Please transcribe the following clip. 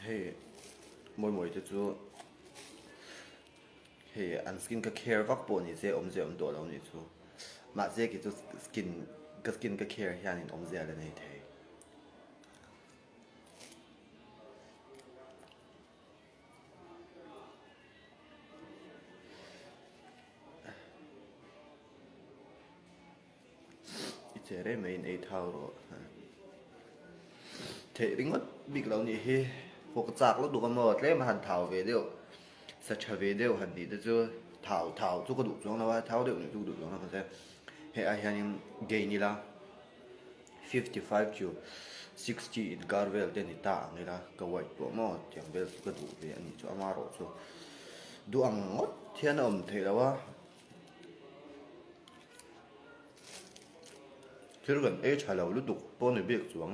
Hei mawi mawi te chu hei an skin ka care vak pawh ni se awmzia awm tawh lo nih chu. Mahse kei chu skin ka skin ka care hianin awmzia la nei thei. I che reng mai in ei thau rawh. Theih ringawt bik lo nih hi pawh ka chak lutuk a maw tlem a han thau ve deuh sa tha ve deuh han tih te chu thau thau chu ka duh chuang lo a thau deuh nih chu ka duh chuang lo mahse hei ai hianin gain ila 55 to 60 inkar vel te ni ta ang ila ka weight pawh maw tiang vel chu ka duh ve a nih chu amaherawh chu duh ang ngawt hian a awm theih loh a. Thil kan ei tha lo lutuk pawh ni bik chuang.